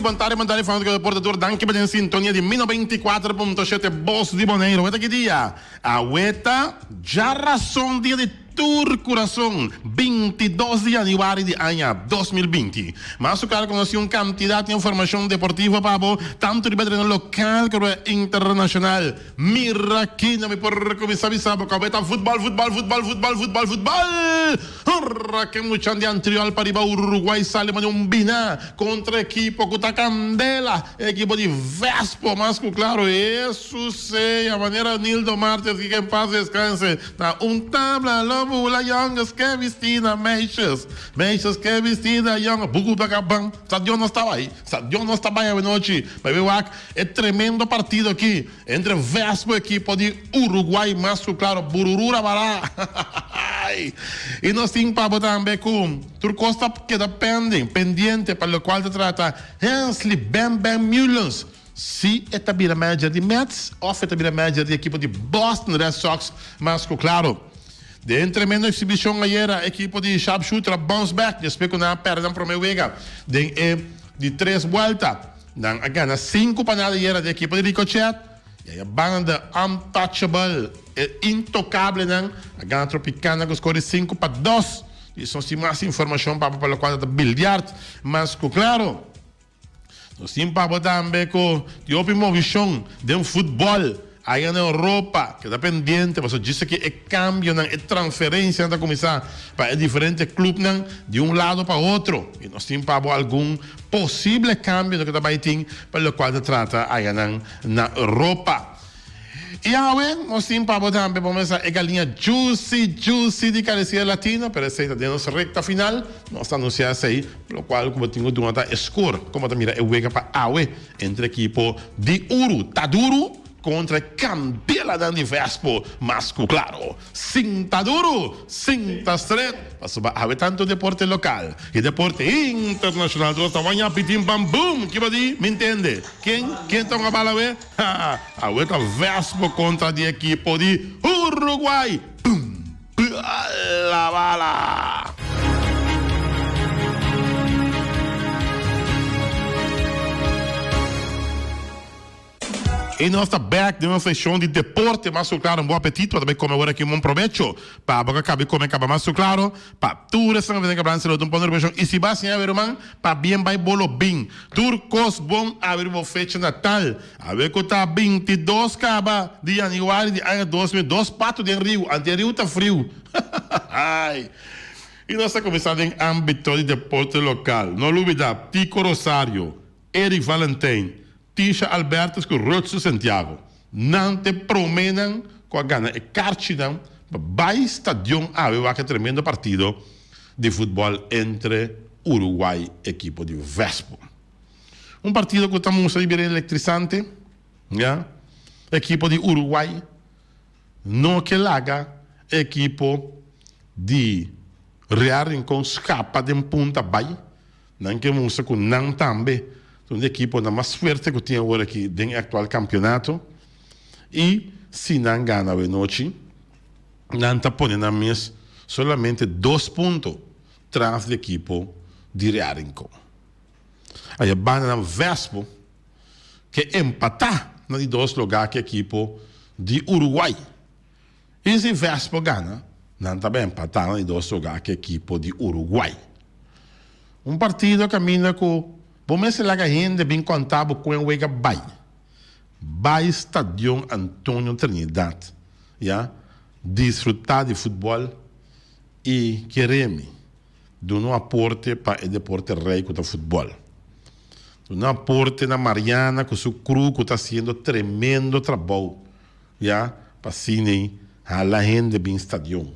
Bon tardi, bon tardi fanático deporte tur. Danki pa den sintonia di Mi 94.7 Bos di Boneiru. Weta ki dia? Aweta djarason dia di tur kurason, 22 di januari di aña 2020. Mas su klar ku nos tin un kantidat di informashon deportivo pa bo, tantu riba tereno lokal komo internashonal. Mira kina mi por kuminsá bisa bo ku aweta futbòl, futbòl, futbòl, futbòl, futbòl, futbòl! Ora ke muchan di Antriol pariba Uruguay sali mane un bina kontra ekipo ku ta kandela, ekipo di Vespo, mas ku klaro Hesus sea manera Nildo Martes ki ke en paz deskanse na un tabla lo bula yonges ke bisti na meisjes, meisjes ke bisti na yonges buku baka ban stadion nos ta bai, stadion nos ta bai awenochi pa bai wak e tremendo partido aki. Entre Vespo ekipo di Uruguay mas ku klaro bururura bará i nos tin pa bo tambe ku tur kos ta keda pending, pendiente, pa lokual ta trata Hensley Bam Bam Meulens si e ta bira manager di Mets òf e ta bira manager di ekipo di Boston Red Sox mas ku klaro. Den tremendo eksibishon ayera ekipo di Sharpshooter a bounce back despues ku nan a pèrdè nan promé wega den e di tres buelta. Nan a gana 5-0 ayera di ekipo di Ricochet y aya banda Untouchable, e intocablenan, a gana Tropicana cu score di 5-2. Y nos tin mas informacion pa bo pa locual ta billiard mas cu claro. Nos tin pa bo tambe cu tin hopi movicion den futbol. Aya na Europa keda pendiente pasobra djis aki e cambionan, e transferencianan ta cuminsa pa e diferente clubnan di un lado pa otro y nos tin pa bo algun posible cambionan cu ta bay tin pa locual ta trata ayanan na Europa. Y awe nos tin pa bo tambe bo mesa e galiña juicy juicy di Carecía Latino pero esey ta den nos recta final, nos ta anuncia esey locual cu bo tin cu duna ta e score como ta mira e wega pa awe. Entre ekipo di Uru ta duru kontra e kandelanan di Vespo mas ku klaro. Sin ta duru, sin ta stret, pasobra awe tantu deporte lokal i deporte internashonal nos ta waña pitin bam bum! Kiba di? Mi ntende. Ken? Ken ta hunga bal awe? Ha! Awe ta Vespo kontra di ekipo di Uruguay! Bum! Bala bala! Y nos ta back den un seccion di deporte mas cu claro un bon apetito pa ta bay come awor aki un bon probecho pa bo ka cabe come caba mas cu claro pa tur esnan cu ta den lo un pone rubeshon y si ba siña awe ruman pa bien bay bolo bin tur cos bon awe riba bo fecha natal Awe ku ta 22 kaba di januari di aña 2002 pato den riu, anti e riu ta friu. Ai! I nos ta kuminsá den ámbito di deporte lokal. No lubidá Tico Rosario, Eric Valentijn, Tisha Albertus ku Rutsu Santiago. Nan ta e proménan ku a gana e karchinan pa bai stadion awe wak e tremendo partido di futbòl entre Uruguay ekipo di Vespo. Un partido ku ta mustra di bira elektrisante, ya. Ekipo di Uruguay no ke laga ekipo di Real Rincon skapa den punta bai. Nan ke mustra ku nan tambe ta un di ekiponan mas fuerte ku tin awor aki den e aktual kampionato. I si nan gana awenochi, nan ta pone nan mes solamente dos punto tras di ekipo di Real Rincon. Aya bandanan Vespo ke empatá na di dos lugá ku ekipo di Uruguay. I si Vespo gana, nan ta bai empatá na di dos lugá ku ekipo di Uruguay. Un partido kaminda ku bo mester laga hende bin konta bo kon e wega bai. Bai Stadion Antonio Trinidad, ya, disfrutá di futbòl i kere mi. Duna un aporte pa e deporte rey cu ta futbol. Duna aporte na Mariana cu su crew cu ta haciendo tremendo trabou ya pa asina hala hende bin stadion.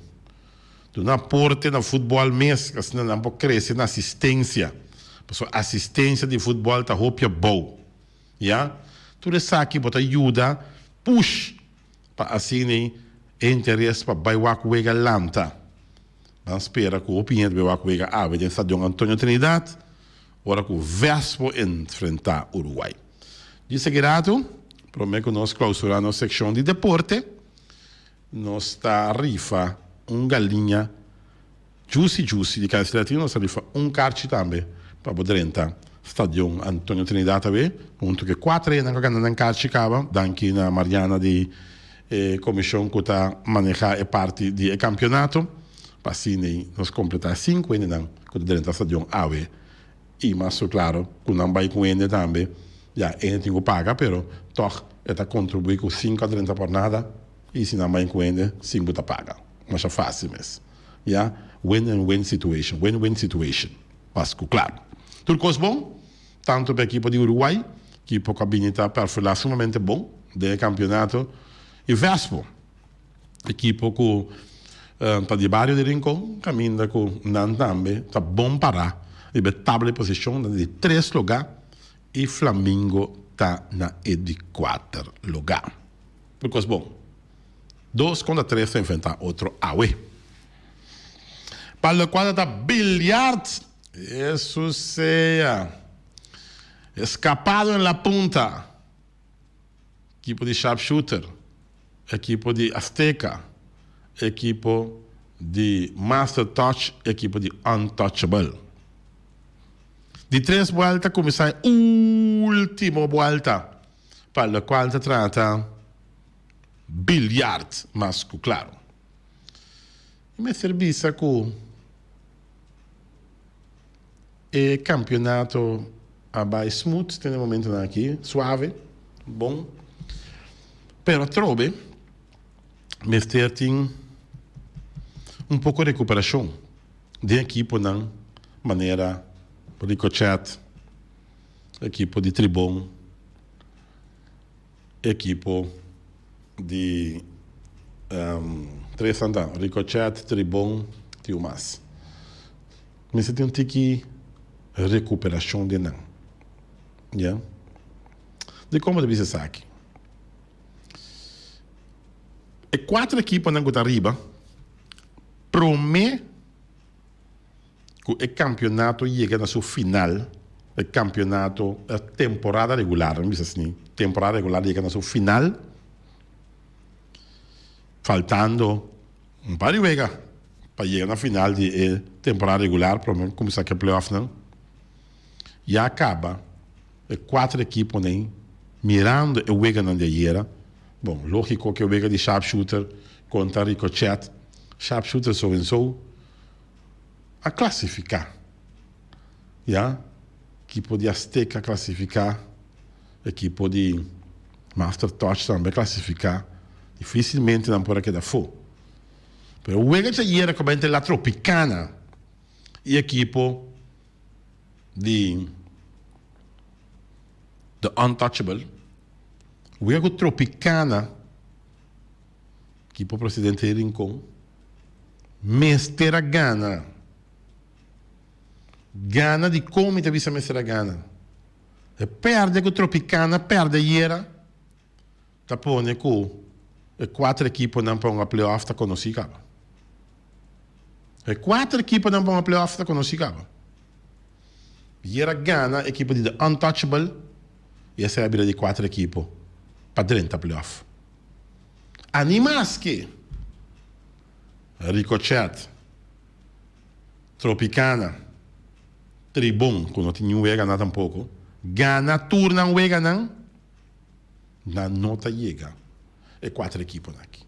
Duna aporte na futbol mes asina nan por crece na asistencia pasobra asistencia di futbol ta hopi abou ya. Tur esaki bo ta yuda push pa asina e interes pa bay wak wega lanta. Nan spera ku hopi hende bai wak wega awe den Stadion Antonio Trinidad ora ku Vespo enfrentá Uruguay. Djis aki ratu, promé ku nos klausurá nos sekshon di deporte, nos ta rifa un galiña juicy juicy di Kaiser Latino. Nos ta rifa un karchi tambe pa bo drenta. Stadion Antonio Trinidad awe hunto ku e kuater enan ku a gana nan karchi kaba. Danki na Mariana di e komishon ku ta maneha e parti di e kampionato pa asina nos kompletá e sinku hendenan ku ta drenta stadion awe i mas su klaro ku nan bai ku hende tambe ya hende tin ku paga pero tòg e ta kontribuí ku sinku a drenta por nada i si nan bai ku hende sinku ta paga masha fásil mes ya win and win situation win win situation. Mas ku klaru. Tur kos bon, tantu pa ekipo di Uruguay, ekipo ku a bini ta perfilá sumamente bon den e kampionato, i Vespo, ekipo ku ta di bario di Rincon, kaminda ku nan tambe ta bon pará riba e tabla di posishon, nan ta di tres lugá i Flamingo ta na e di kuater lugá. Tur kos bon. Dos kontra tres ta enfrentá otro awe. Pa lokual ta biljart, Hesus sea eskapado en la punta. Ekipo di Sharpshooter, ekipo di Azteca, ekipo di Master Touch, ekipo di Untouchable. Di tres buelta kuminsá e ultimo buelta pa lokual ta trata biljart mas ku klaro. Mi mester bisa ku e kampionato a bai smooth te na e momentonan aki, suave, bon. Pero atrobe mester tin un poko rekuperashon den ekiponan manera Ricochet, ekipo di Tribon. Ekipo di Tres Santa, Ricochet, Tribon tin un mas. Mester tin un tiki recuperacion den nan. Ya. Dicon bo ta bisa esaki? E cuater ekiponan cu ta ariba prome. Ku e kampionato yega na su final, e kampionato, e temporada regular, mi bisa asina, temporada regular yega na su final, faltando un par di wega pa yega na final di e temporada regular prome kuminsá ku e playoffnan, ya kaba e kuater ekiponan mirando e weganan di ayera, bon, lógiko ku e wega di Sharpshooter kontra Ricochet, Sharpshooter sowenso. A klasifiká. Ya, ekipo di Azteca a klasifiká, ekipo di Master Touch tambe a klasifiká. Difísilmente nan por a keda afó. Pero wega djayer ku a bai entre La Tropicana i ekipo di The Untouchable, wega ku Tropicana, ekipo Presidente Rincon, Mester a gana. Gana di kon mi ta bisa mester a gana? E perde ku Tropicana perde ayera ta pone ku e kuater ekiponan pa hunga playoff ta konosí kaba. E kuater ekiponan pa hunga playoff ta konosí kaba. Ayera gana ekipo di The Untouchable i esei a bira di kuater ekipo pa drenta playoff. Ani maske Ricochet, Tropicana, Tribon, ku no tin niun wega na tampoko, gana tur nan weganan, nan no ta yega e kuater ekiponan aki.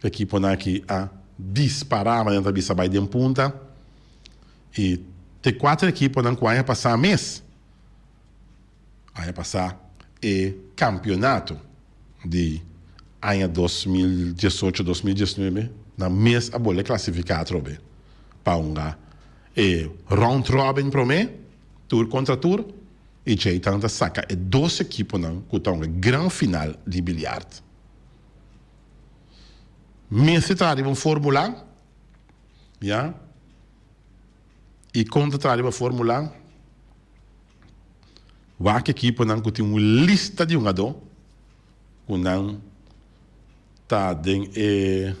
Ekiponan aki a dispará, manera nan ta bisa, bai den punta i te kuater ekiponan ku aña pasá mes Aña pasá e kampionato di aña 2018, 2019 nan mes a bolbe klasifiká atrobe pa hunga e round robin promé, tur kontra tur, i djei tan ta saka e dos ekiponan ku ta hunga gran final di biliard. Mester ta riba un formula, ya, i kon ta traha riba formula? Wak ekiponan ku tin un lista di hungadó ku nan ta den e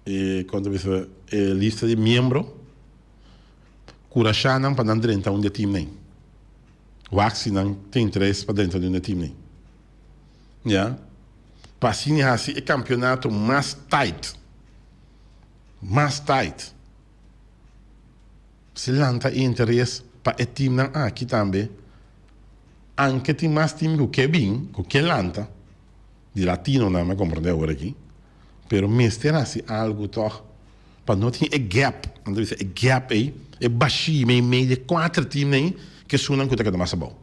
e kon ta bisa e lista di miembro, kurashá nan pa nan drenta un di e timnan. Wak si nan tin interes pa drenta den un di e timnan. Ya. Pa asina hasi e kampionato mas tight. Mas tight. Si lanta e interes pa e teamnan aki tambe, anke tin mas team ku ke bin, ku ke lanta, di latinonan mi a komprende awor aki, pero mester hasi algu tòg pa no tin e gap, nan ta bisa e gap ei, e bashí meimei di e kuater teamnan ei, ku esunnan ku ta keda mas abou.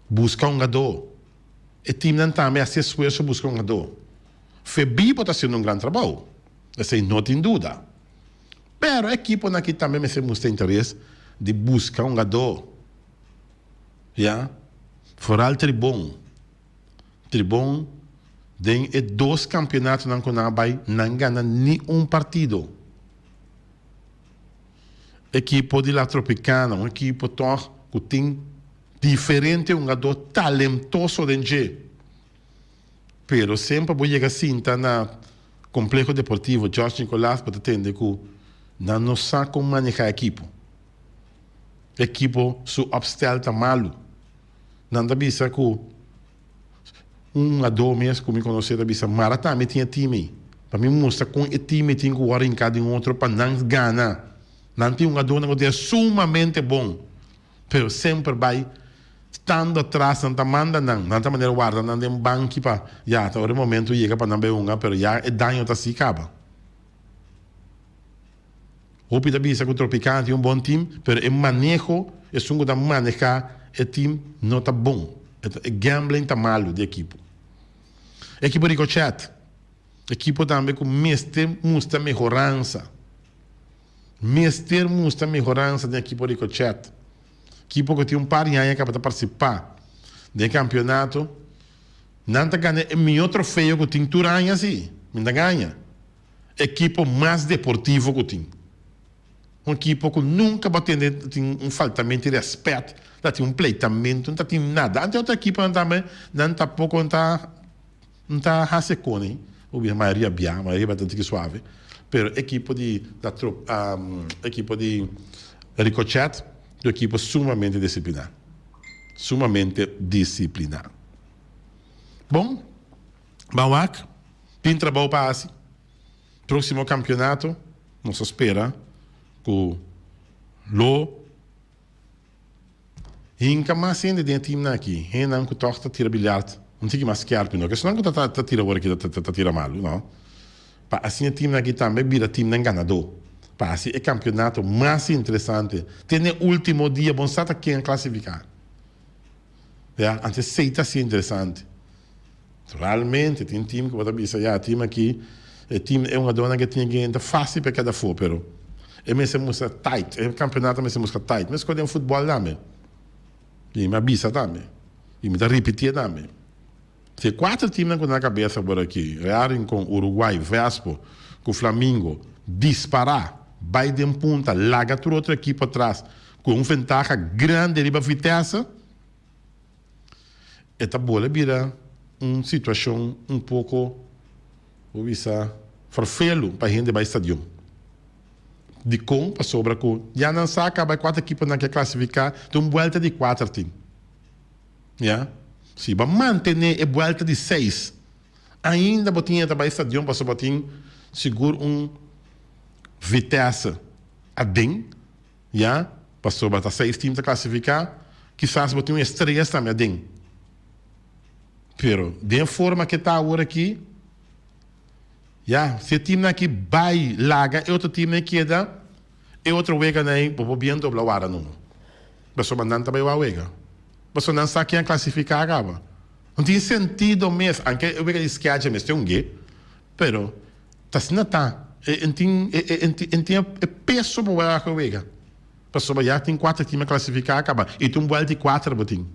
Buska un gadó. E teamnan tambe hasi esfuerso buska un gadó. Febibo ta hasiendo un gran trabou, esei no tin duda. Pero e ekiponan aki tambe mester mustra interes di buska un gadó. Ya. Foral Tribon. Tribon den e dos kampeonatonan ku nan a bai nan gana ni un partido. Ekipo di La Tropicana, un ekipo tòg ku tin diferente hungadó talentoso den dje. Pero semper bo yega sinta na Complejo Deportivo George Nicolaas bo ta tende ku nan no sa kon maneha ekipo. Ekipo su opstel ta malu. Nan ta bisa ku un hungadó mes ku mi konosé ta bisa mara tambe tin e team ei. Pa mi mustra kon e team ei tin ku wòrdu hinká den otro pa nan gana. Nan tin hungadónan ku ta sumamente bon. Pero semper bai stando atras nan ta manda nan, nan ta manera warda nan den banki pa ya ta ora e momento yega pa nan bai hunga pero ya e daño ta si caba. Hopi ta bisa cu Tropicana tin un bon team pero e maneho esun cu ta maneha e team no ta bon e gambling ta malo di ekipo. Ekipo Ricochet ekipo tambe cu mester mustra mehoransa. Mester mustra mehoransa den ekipo Ricochet. Ekipo ku tin un par di aña kaba ta partisipá den e kampionato. Nan ta gana e mihó trofeo ku tin tur aña si, mi ta gaña. Ekipo mas deportivo ku tin. Un ekipo ku nunka bo a tende tin un faltamento di rèspèt, ta tin un pleitamentu, no ta tin nada. Ante otro ekiponan tambe nan tampoko no ta. N ta hasi e koni, bo bisa mayoria bia, mayoria bia ta un tiki suave, pero ekipo di la trop ekipo di Ricochet ta un ekipo sumamente disipliná, sumamente disipliná. Bon, ban wak, tin trabou pa hasi, próksimo kampionato nos ta spera ku lo. Hinka mas hende den e teamnan aki, hendenan ku tòg ta tira biljart un tiki mas skèrpi, no ke esnan ku ta ta tira awor aki ta ta tira malu, no. Pa asina e teamnan aki tambe bira teamnan ganadó, pa hasi e kampionato mas interesante te n'e último dia bon sa ta ken a klasifiká. Ya, anto esei ta hasi interesante. Naturalmente tin team ku bo ta bisa ya e team aki e team e hungadónan ke tin aki ta fásil pa e keda afó pero e mester mustra tight e kampeonato mester mustra tight meskos den futbòl tambe i mi a bisa tambe i mi ta ripitié tambe si e kuater teamnan ku ta na kabesa por aki Real Rincon, Uruguay, Vespo ku Flamingo dispará bai den punta laga tur otro ekipo atras ku un ventaha grandi riba Vitesse. E ta bole bira un situacion un poco, bo bisa, ferfelu pa hende bai stadion. Dicon? Pasobra cu ya nan sa caba e cuater ekiponan ke clasifica den un buelta di cuater tin. Ya. Si bo a mantene e buelta di seis, ainda bo tin e ta bai stadion pasobra bo tin sigur un Vitesse aden. Ya, pasobra ta seis team ta clasifica, kisas bo tin un estrellas tambe aden. Pero den e forma ke ta awor aki, ya, si e teamnan aki bai laga e otro teamnan keda, e otro weganan ei bo por bien dobla wara numa. Pasobra nan ta bai wak wega. Pasobra nan sa ken a clasifica caba. No tin sentido mes, anke e wega di schedule mester un ge, pero Ta asina ta, e tin e tin e peso pa wega ku wega. Pasobra ya tin kuater tim a klasifiká kaba i tin un buèlta di kuater bo tin.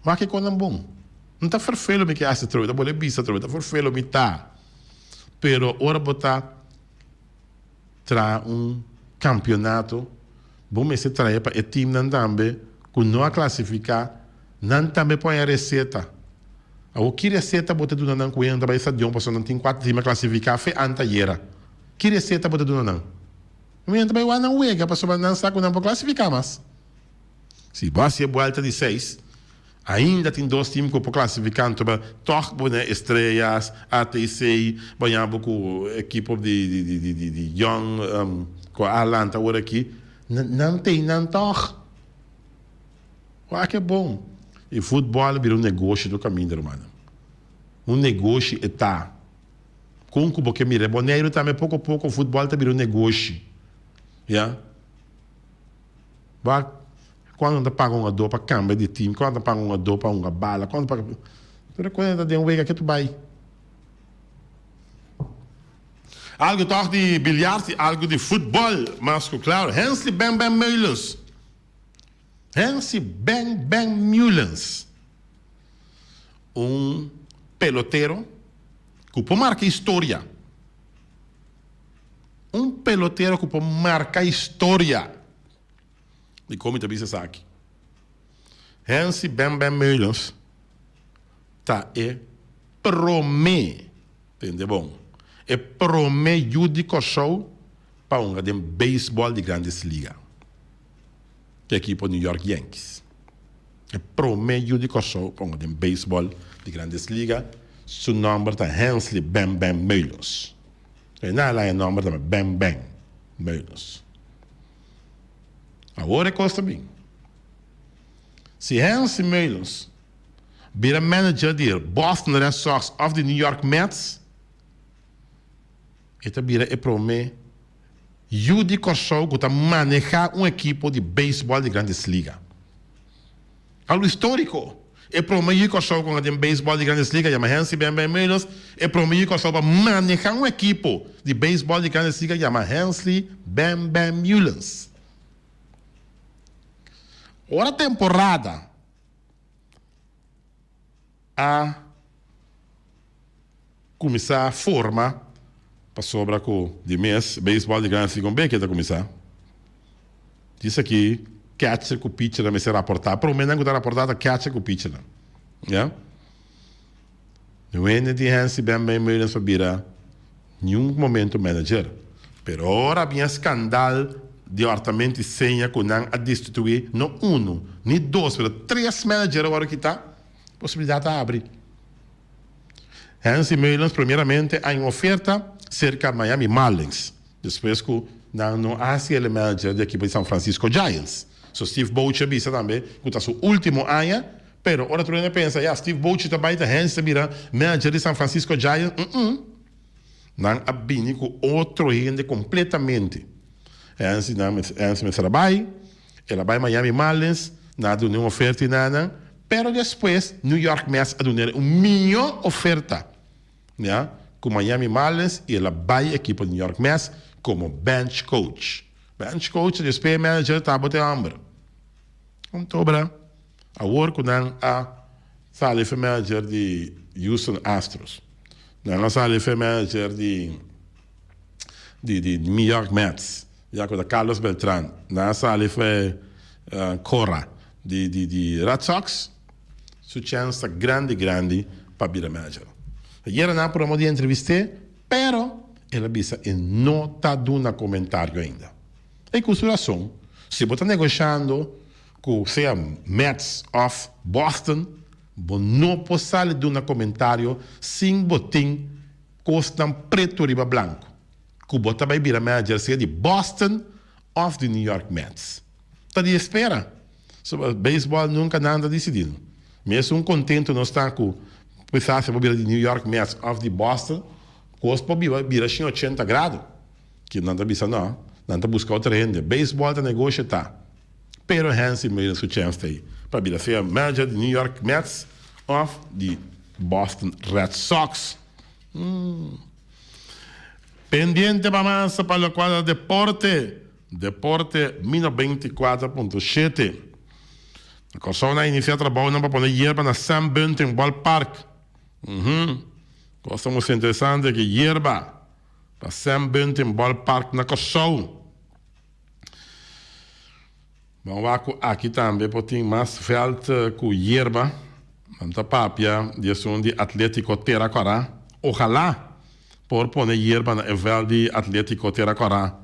Wak e konan bon. No ta ferfelo mi ke hasi atrobe, ta bolbe bisa atrobe, ta ferfelo mi ta. Pero ora bo ta traha un kampionato, bo mester traha pa e timnan tambe ku no a klasifiká, nan tambe por haña reseta. Awor ki reseta bo ta duna nan ku hende ta bai stadion pasobra nan tin kuater tim a klasifiká fe antayera? Ki reseta bo ta duna nan? Mi hende ta bai wak nan wega pasobra nan sa ku nan por klasifiká mas. Si bo hasi e buelta di seis. Ainda tin dos team ku por klasifiká anto pero tòg bo na Estrellas, ATC, bo haña bo ku ekipo di di di di Young ku a lanta awor aki. Nan tei nan tòg. Wak e bon. E futbòl a bira un negoshi tur kaminda rumannan. Un negoshi e ta. Kon ku bo ke mira e Boneiru tambe poko poko futbòl ta bira un negoshi. Ya. Wak kuando nan ta paga un adó pa kambia di tim, kuando nan ta paga un adó pa hunga bala, kuando nan ta paga. Tur e kos ta den wega ke ta bai. Algu tòg di biljart i algu di futbòl mas ku klaro. Hensley Bang Bang Meulens. Hensley Bang Bang Meulens. Un pelotero ku por marka historia. Un pelotero ku por marka historia. Dikon mi ta bisa esaki? Hensley Bang Bang Meulens ta e promé. Tende bon, e prome yu di Kòrsou pa hunga den beisbòl di Grandes Liga, ku ekipo New York Yankees. E prome yu di Kòrsou pa hunga den beisbòl di Grandes Liga, su nòmber ta Hensley Bam Bam Meulens. E nan a laña e nòmber tambe, Bam Bam Meulens. Awor e kos ta bin. Si Hensley Meulens bira manager di Boston Red Sox of di New York Mets, e ta bira e prome yu di Kòrsou ku ta manehá un ekipo di beisbòl di Grandes Liga. Algu históriko! E prome yu di Kòrsou ku a den beisbòl di Grandes Liga yama Hensley Bam Bam Meulens. E prome yu di Kòrsou pa manehá un ekipo di beisbòl di Grandes Liga yama Hensley Bam Bam Meulens. Ora temporada a kuminsá forma pasobra ku di mes beisbòl di Grandes Liga un beke ta kuminsá. Djis aki catcher ku pitchernan mester raportá. Promé nan ku ta raportá ta catcher ku pitchernan. Ya. Wende di Hensley Ben Ben Meulens pa bira niun momento manager. Pero ora a bin e skandal di hortamento di seña ku nan a destituí no unu, ni dos, pero tres manager a wòrdu kitá, posibilidat a abri. Hensley Meulens primeramente a un oferta serka Miami Marlins, despues ku nan no a hasi el e manager di ekipo di San Francisco Giants. So Steve Bochy a bisa tambe ku ta su ultimo aña. Pero ora tur hende pensa, ya, Steve Bochy ta bai ta hens ta bira manager di San Francisco Giants, mm-mm. Nan a bini ku otro hende kompletamente. Hens di nan, hens mester a bai, el a bai Miami Marlins, nan a duna un oferta i nan, pero despues New York Mets a duna el un mihó oferta, ya, ku Miami Marlins i el a bai ekipo di New York Mets komo bench coach. Bench coach, despues manager tabata e hòmber. Anto, Awor ku nan a sali fe manager di Houston Astros, nan a sali fe manager di di di New York Mets, ya ku ta Carlos Beltran, nan a sali fe Cora di di di Red Sox, su chèns ta grandi grandi pa bira manager. Ayera nan a promo di entrevist'é, pero el a bisa e no ta duna komentario ainda. I ku su rason, si bo ta negoshando Ku sea Mets òf Boston, bo no por sali duna komentario sin bo tin kosnan pretu riba blanku ku bo ta bai bira manager sea di Boston òf di New York Mets. Ta di espera. Soba beisbòl nunka nan ta disidí no. Mesun kontentu nos ta ku kisas bo bira di New York Mets òf di Boston, kos por biba bira shin ochenta grado. Ki nan ta bisa no, nan ta buska otro hende. Beisbòl ta negoshi ta. Pero Hensley mira su chèns ta ei pa bira sea manager di New York Mets òf di Boston Red Sox. Pendiente pa mas pa lokual ta deporte, Deporte mi 94.7. Na Kòrsou nan a inisiá trabounan pa pone yerba na Sam Bunting Ballpark. Kos ta mucho interesante ki yerba pa Sam Bunting Ballpark na Kòrsou. Ban wak ku aki tambe por tin mas vèlt ku yerba. Nan ta papia di esun di Atlétiko Tera Kòrá. Ojalá por pone yerba na e vèlt di Atlétiko Tera Kòrá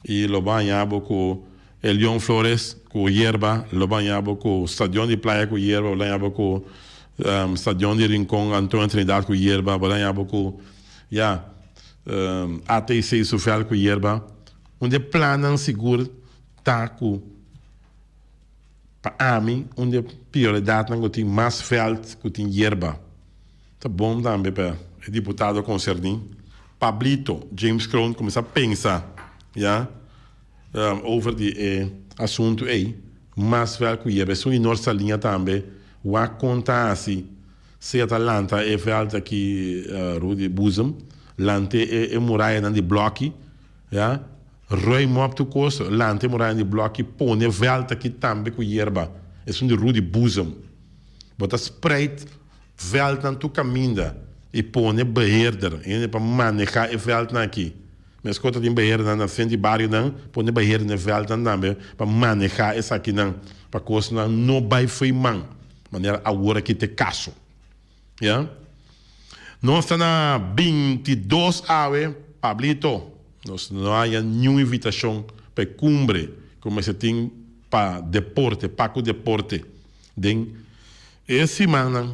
i lo bo haña bo ku e Leon Flores ku yerba, lo bo haña bo ku Stadion di Playa ku yerba, bo lo haña bo ku Stadion di Rincon Antonio Trinidad ku yerba, bo lo haña bo ku ya ATC su vèlt ku yerba. Un di e plannan sigur ta ku pa ami un di e prioridatnan ku tin mas vèlt ku tin yerba. Ta bon tambe pa e diputado konserní, Pablito James Kroon kuminsá pensa ya over di e asuntu ei mas vèlt ku yerba. Esun di Noord Saliña tambe wak kon ta hasi sea ta lanta e vèlt aki Rudy Boezem, lanta e murayanan di blòki ya. Ruim op tur kos, lanta e muraya di blòki, pone vèlt aki tambe ku yerba. Esun di Rudy Boezem. Bo ta spreid vèltnan tur kaminda i pone beheerder, hende pa manehá e vèltnan aki. Meskos ta tin beheerdernan na sent di barionan, pone beheerder na e vèltnan tambe pa manehá esakinan, pa kosnan no bai fo'i man, manera awor aki ta e kaso. Ya. Nos ta na 22 awe, Pablito. Nos no haya niun invitashon pa e kumbre ku mester tin pa deporte, pa ku deporte den e simannan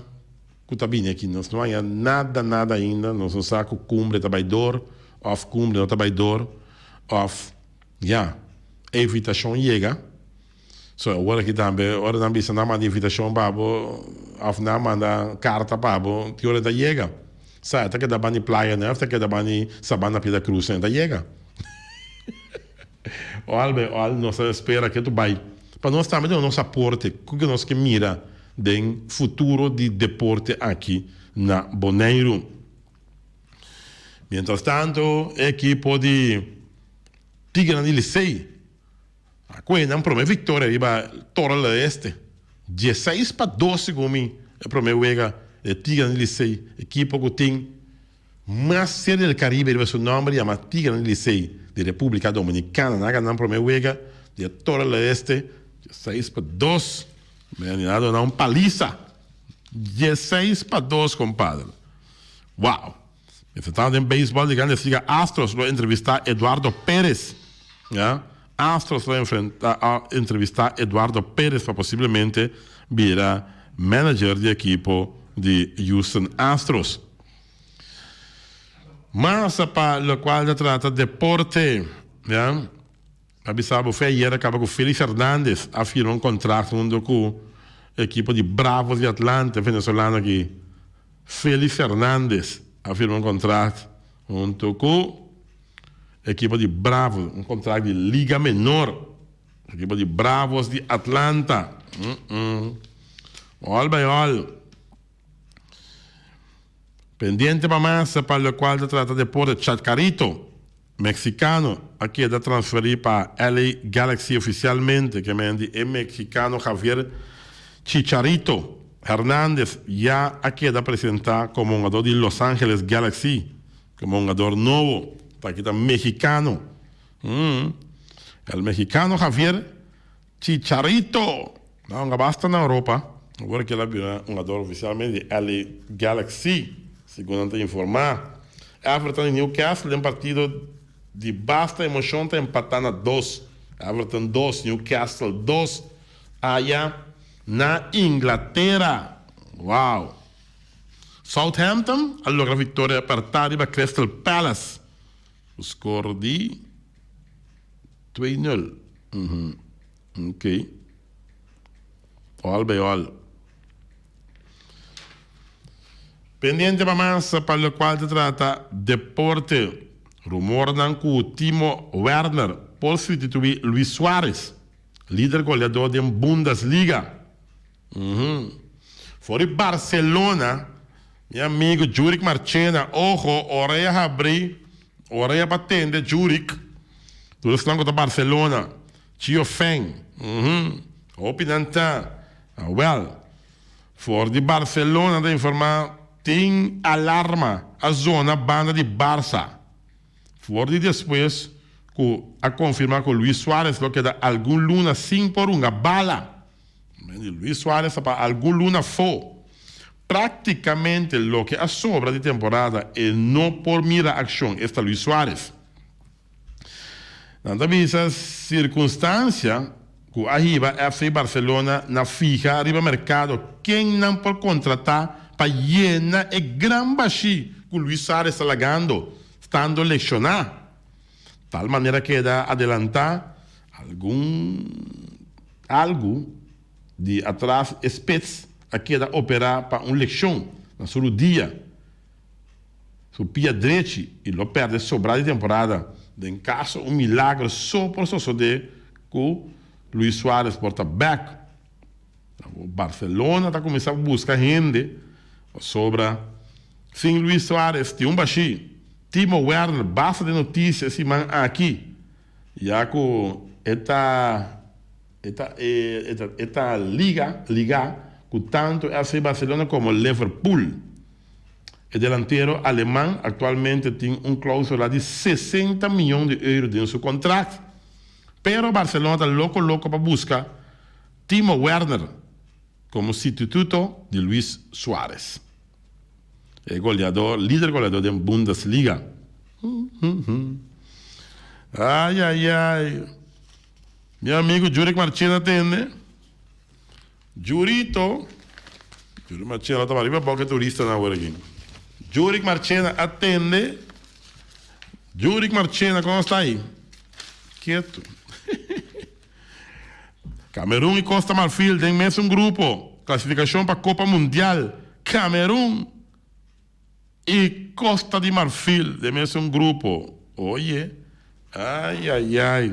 ku ta bini aki. Nos no haya nada, nada ainda. Nos no sa ku kumbre ta bai dor òf kumbre no ta bai dor òf ya, e invitashon yega. So awor aki tambe ora nan bisa nan manda invitacion pa bo of nan manda carta pa bo ki ora e ta yega? Sa e ta keda bani playa ne of ta keda bani Sabana Pida Cruz ne e ta yega? Ol be ol nos ta spera ke tu bai pa nos tambe duna nos aporte ku ke nos ke mira den futuro di deporte aki na Boneiru. Mientras tanto e ekipo di Tigrenan di Licey. A kohe nan prome viktoria riba Torre del Este, 16-2 segun mi e prome wega di Tigrenan di Licey, ekipo ku tin mas Serie del Caribe riba su nomber yama Tigrenan di Licey di Republica Dominicana. Nan a gana nan prome wega di e Torre del Este 16-2, nan a duna un palisa 16-2 compadre. Wow! Mester ta den beisbòl di Grandes Liga Astros lo entrevistá Eduardo Perez. Ya, Astros lo enfrentá entrevistá Eduardo Perez pa posiblemente bira manager di ekipo di Houston Astros. Mas pa lokual ta trata deporte, ya, a bisa bo fe ayer a kaba ku Felix Hernandez a firma un kontrakt huntu ku ekipo di Bravos di Atlanta, e venezolano aki. Felix Hernandez a firma un contract hunto cu ekipo di Bravos, un contract di Liga Menor, ekipo di Bravos di Atlanta. All by all. Pendiente pa mas pa locual ta trata deporte Chacharito. Mexicano a keda transferi pa LA Galaxy oficialmente, ke men di e mexicano Javier Chicharito Hernandez ya a keda presenta como hungador di Los Angeles Galaxy, como hungador nobo, ta aki ta mexicano. El mexicano Javier Chicharito a hunga basta na Europa, awor ke el a bira hungador oficialmente di LA Galaxy, segun nan ta informa. Everton y Newcastle den partido di basta emocion ta empata na dos. Everton dos, Newcastle dos aya na Inglatera. Wow! Southampton a logra victoria aperta riba Crystal Palace cu score di Twee nul. Oké. All bij all. Pendiente pa mas pa locual ta trata deporte. Rumornan cu Timo Werner por sustitui Luis Suarez, lider goleador den Bundesliga. For di Barcelona, mi amigo Jurick Marchena, ojo, orea habri, orea pa tende Jurick, tur esnan ku ta Barcelona, Chio Feng, hopi nan ta, awel, for di Barcelona ta informa tin alarma a zona banda di Barca. For di despues ku a konfirma ku Luis Suarez lo keda algun luna sin por hunga bala. Luis Suarez ta pa algun luna afó. Práktikamente loke a sobra di temporada e no por mira akshon, esta Luis Suarez. Nan ta bisa sirkunstansia ku a hiba FC Barcelona na fiha riba merkado ken nan por kontratá pa yena e gran bashí ku Luis Suarez ta lagando, stando lekshoná. Tal manera keda adelantá algun algu di atras e spits a keda operá pa un lekshon na su rudia. Su pia drechi y lo perde sobra di temporada. Den caso un milagro so por sosode cu Luis Suarez por ta bek. Barcelona ta cuminsa busca hende pasobra sin Luis Suarez tin un bashi. Timo Werner basta den noticia e siman aki ya cu e ta e ta e ta liga liga cu tanto FC Barcelona como Liverpool. E delantero aleman aktualmente tin un klausula di sesenta miyon di euro den su kontrakt, pero Barcelona ta loko loko pa buska Timo Werner komo sitututo di Luis Suarez, e goleador lider goleador den Bundesliga. Ay ay ay, mi amigo Jurick Marchena tende. Jurito, Jurick Marchena tabata riba boca e turistanan awor aki. Jurick Marchena a tende. Jurick Marchena, con sta ayi? Ketu. Camerun y Costa Marfil den mesun grupo. Clasificacion pa Copa Mundial. Camerun y Costa di Marfil den mesun grupo. Oye, ay ay ay.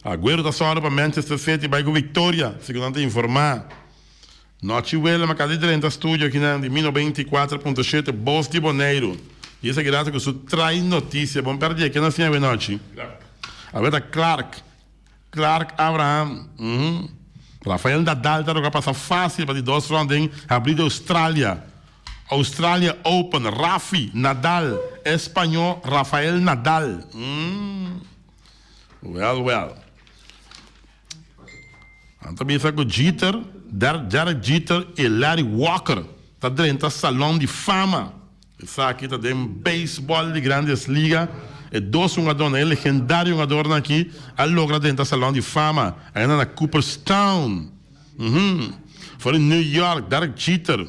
Aguero ta sòru pa Manchester City bai ku viktoria, segun nan ta informá. Nochi Willem a kaba di drenta studio akinan di 1924.7 Bos di Boneiru. I esaki rato ku su trai notisia. Bon pèrdí ken a siña awe nochi? Awe ta Clark. Clark Abraham. Uhum. Rafael Nadal ta roga pasa fásil pa di dos rònt den habrí di Australia. Australia Open, Rafi Nadal, e spañó Rafael Nadal. Umm. Well, well. Nan ta bisa ku Jeter, Derek Jeter i Larry Walker ta drenta Salon di Fama. Esaki ta den beisbòl di Grandes Liga. E dos hungadónan, e legendario hungadornan aki a logra drenta Salon di Fama ainda na Cooperstown. Uhum. For di New York, Derek Jeter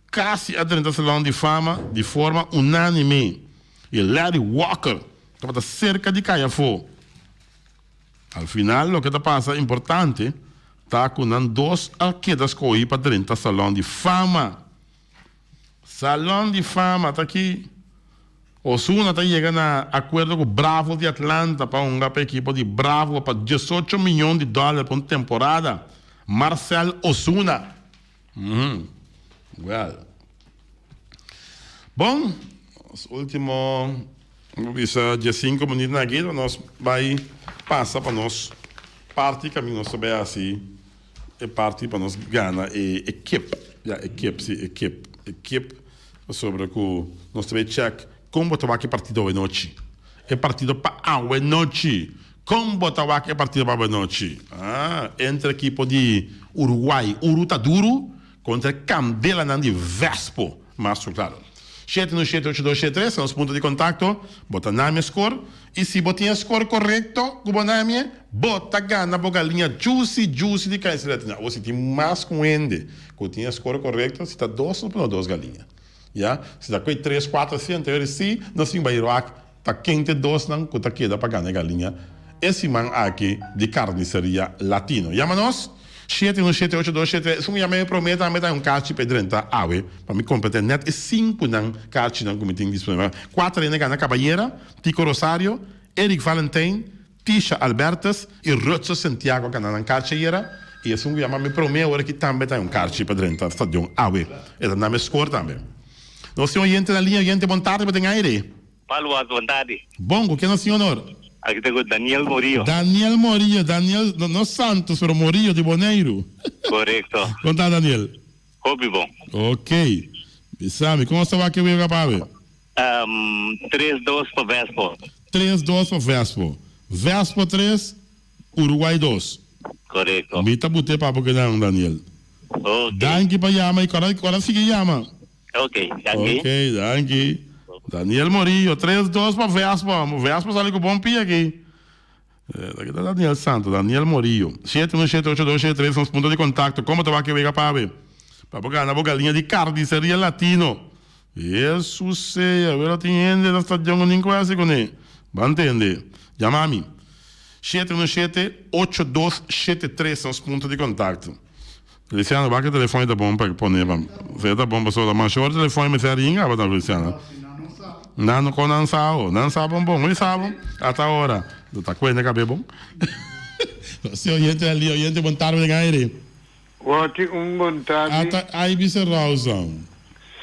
kasi a drenta Salon di Fama di forma unánime. I Larry Walker tabata serka di kai afó. Al final loke ta pasa importante ta ku nan dos a keda skohí pa drenta Salon di Fama. Salon di Fama ta ki Ozuna ta yega na akuerdo ku Bravo di Atlanta pa hunga pa ekipo di Bravo pa diesocho miyon di dòler pa un temporada. Marcell Ozuna. Uhum. Well. Bon, nos ultimo, bo bisa diesinko minütnan aki, nos bai pasa pa nos parti kaminda nos ta bai hasi. E parti pa nos gana e ekip, ya ekip si ekip, ekip pasobra ku nos ta bay check kon bo ta wak e partido awe nochi, e partido pa awe nochi, kon bo ta wak e partido pa awe nochi, ah entre ekipo di Uruguay, Uru ta duru kontra e kandelanan di Vespo, mas ku klaro. Shete no shete ocho dos shete tres ta nos punto di kontakto, bo ta nami e skor i si bo tin e skor korekto ku bo nami e, bo ta gana bo galiña juicy juicy di Kaiser Latina. Awor si tin mas ku un hende ku tin e skor korekto, si ta dos nos pone dos galiña ya, si ta ku e tres kuater asina anto eri si nos tin bai wak ta ken ta e dosnan ku ta keda pa gana e galiña e siman aki di Carniceria Latino. Yama nos shete un shete ocho dos shete esun yama e prome tambe ta un karchi pa e drenta awe pa mi komplete net e sinkunan karchinan ku mi tin disponibel. Kuater hende gana Kabayera, Tico Rosario, Eric Valentijn, Tisha Albertus i Rutser Santiago a gana nan karchi ayera i esun ku yama mi prome awor aki tambe ta un karchi pa drenta stadion awe. E ta name skor tambe. Nos tin oyente na liña oyente bon tardi bo den aire. Paluas, bon tardi. Bon, ku ken nos tin honor? Aki ta ku Daniel Morillo. Daniel Morillo, Daniel, no, no Santos, pero Morillo di Boneiru. Korekto. Kon ta, Daniel? Hopi bon. Ok. Bisa mi, kon nos ta wak e wega pa awe? Tres dos pa Vespo. Tres dos pa Vespo. Vespo tres, Uruguay dos. Korekto. Mi ta bute pa bo kenan, Daniel. Ok. Danki pa yama i kòrda, kòrda sigui yama. Ok, danki. Ok, danki. Daniel Morillo, 3 2 pa Vespa. Vespa sali ku bon pia aki. Aki ta Daniel Santos, Daniel Morillo. 7 1 7 8 2 7 3 nos punto di kontakto. Komo ta wak e wega pawe? Pa bo gana bo galiña di Carniceria Latino. Hesus sea, wera tin hende na stadion ku nin kuesi kuné. Ban tende. Yama mi. 7 1 7 8 2 7 3 nos punto di kontakto. Luciano, wak e telefon e ta bon pa pone pa si e ta bon pasobra masha ora telefon e mester a ringa tabata Luciano. Nan no kon nan sa ho, nan sa bon bon, mi sa bon ata ora. Ta kuenta kabe bon. Si oyente ali, oyente bon tarde den aire. Woti un bon tardi. Ata ai bisa Rawson.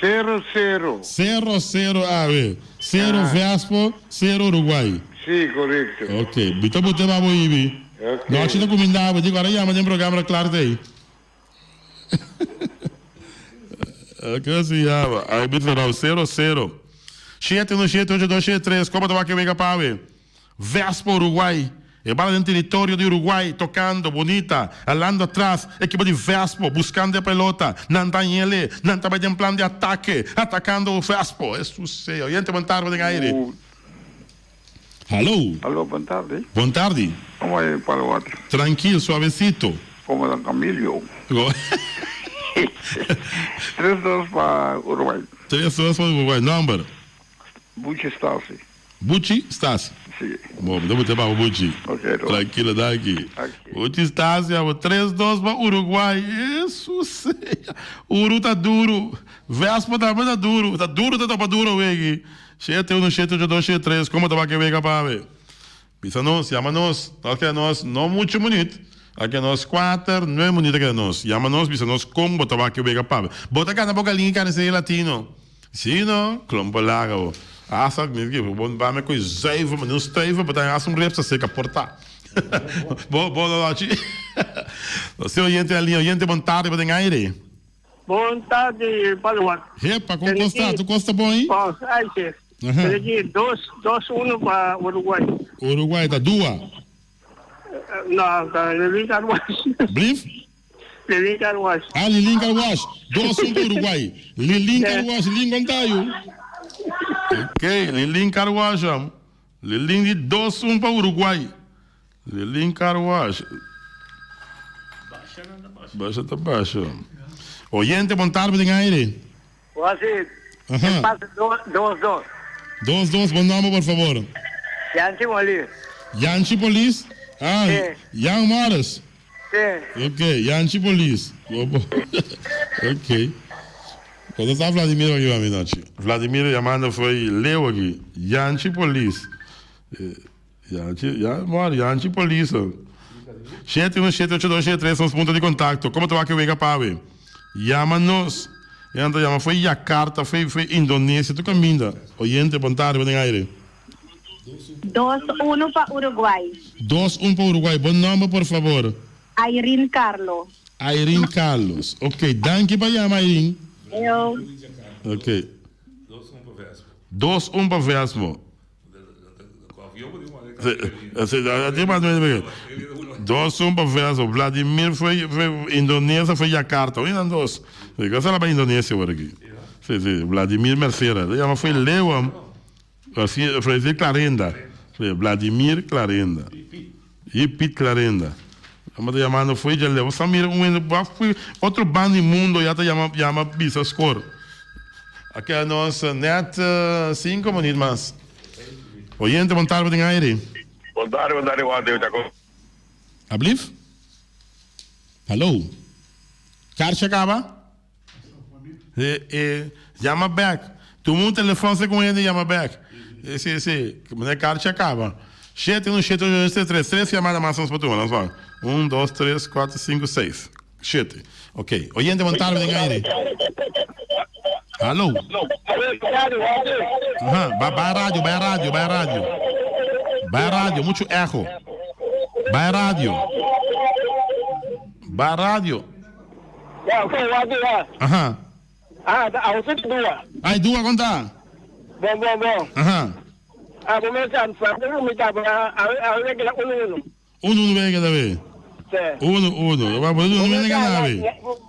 Sero sero. Sero sero awe. Sero Vespo, sero Uruguay. Si, korekto. Ok, bi ta bute pa bo ibi. Ok. Nochi ta kuminda bo, dico ora yama den programa ta klar tei. Ke si yama? Ai bisa Raul, sero sero. Shete uno shete ocho dos shete tres, komo ta wak e wega pa awe? Vespo Uruguay. E bala den teritorio di Uruguay, tocando, bunita, halando atras, ekipo di Vespo buscando e pelota, nan ta hañele, nan ta bay den plan di atake, atacando Vespo. Hesus sea, oyente bon tarde den aire. Hallo. Hallo, bon tardi. Bon tardi. Como e palo water? Trankil, suavecito. Como Don Camilio. Tres dos pa Uruguay. Tres dos pa Uruguay. Nomber? Buchi Stasi. Buchi Stasi. Si. Bo, mi ta buta pa bo Buchi. Ok, do. Trankilo, danki. Aki. Buchi Stasi, abo tres dos pa Uruguay. Hesus sea. Uru ta duru. Vespa tambe ta duru. Ta duru ta topa duru aweki. Shete uno shete ocho dos shete tres como ta wak e wega pa awe? Bisa nos, yama nos, nos keda nos no mucho minuut, a keda nos kuater, nueve minuut a keda nos, yama nos bisa nos kon bo ta wak e wega pa awe. Bo ta gana bo galin i carniceria latino? Si no, klompo laga bo. Hasta mi ki bo ba me koe zuiver, ma ni un stuiver, bo ta hasta un rep sa seka por ta. Bo bo lo haci. Nos tin oyente na liña, oyente bon tarde bo den aire. Bon tardi Paluan. Hepa, kon kos ta? Tu kos ta bon ei? Bon, ai si. Aha. Tene dos, dos uno pa Uruguay. Uruguay ta dua. No, ta Lilin Carwash. Blief? Lilin Carwash. Ah, Lilin Carwash. Dos un pa Uruguay. Lilin Carwash, Lilin konta yu. Ok, Lilin Carwash. Lilin di dos un pa Uruguay. Lilin car wash. Basha ta basha. Oyente bon tarde den aire. Wasi, Aha. empate dos dos. Dos dos, bon nomber por favor. Yanchi Polis. Yanchi Polis? Ah, Sí. Jan Morris. Sí. Ok, Yanchi Polis. Ok. Cuando está Vladimir aki pa mi nochi? Vladimir yamando foi Leo aki. Yanchi Polis. Yanchi, ya, mor, Yanchi Poliso. Shete uno shete ocho dos shete tres nos punto di kontakto. Komo ta wak e wega pa awe? Yama nos. Nan ta yama foi Jakarta, foi foi Indonesia, tur kaminda. Oyente, bon tarde, bo den aire. Dos uno pa Uruguay. Dos un pa Uruguay. Bo nomber por fabor? Irene Carlo. Irene Carlos. Ok, danki pa yama Irene. Eo. Ok. Dos un pa Vesmo. Dos un pa verso. Vladimir foi foi Indonesia foi Jakarta. Oye nan dos. Cosa la ba Indonesia por aquí. Sí, sí. Vladimir Mercera. Se llama foi Leo. Así, Vladimir Clarenda. Sí, Vladimir Clarenda. Y Pete Clarenda. Amo ta llamando foi ya Leo. Sa mira un fui otro banda di mundo ya ta llama llama bisa score. Aki a nos net cinco minuut mas. Oyente, bon tarde den aire. Bon tarde, bon tarde, Walter. Ta con. Ablief? Hallo. Karchi a caba? Eh, eh, llama back. Tuma un telefon se con hende llama back. Eh, si, si. Meneer karchi a caba. Shete, un, shete, ocho, dos, tres. Tres llamada mas nos por tuma. Nos wak. Un, dos, tres, cuatro, cinco, seis. Shete. Ok. Oyente, bon tarde den aire. Hallo. Aha, ba, ba radio, ba radio, ba radio. Ba radio, mucho echo. Ba radio. Ba radio. Ya, ok, wa dua. Aha. Ah, ta a usted dua. Ay, dua konta. Bon, bon, bon. Aha. Ah, bo me san, fa, mi ta, a, a, a, uno, uno. Uno uno wega ta be. Sí. Uno uno. Ba bo uno wega na be.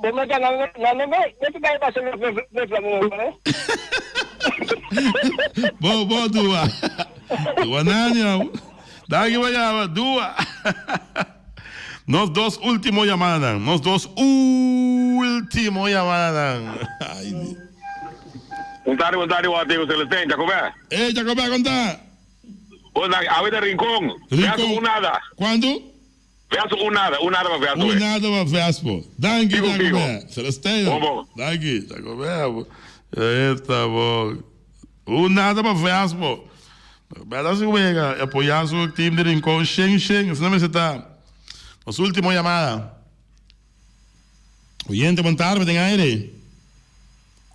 Bo me gana na no me, me te kai pasa me me me. Bo, bo, Dua. Dua nani, amo. Danki pa yama, Dua. Nos dos ultimo yamadanan. Nos dos ultimo yamadanan. Ay, Dios. Bon tardi, bon tardi, Walter Celestijn, Jacobé. Ey, Jacobé, kon ta? Bon tardi, awe ta Rincon. Rincon. Verso un nada. Kuantu? Verso un nada, un nada pa Verso. Un nada pa Vespo. Danki, Figo, figo. Jacobé. Celestijn. Bon, bon. Danki, Jacobé. Esta bo. Un nada pa Vespo. Jacobé ta su wega, apoya su team di Rincon shen shen. Asina mester ta. Nos ultimo yamada. Oyente, bon tarde, den aire.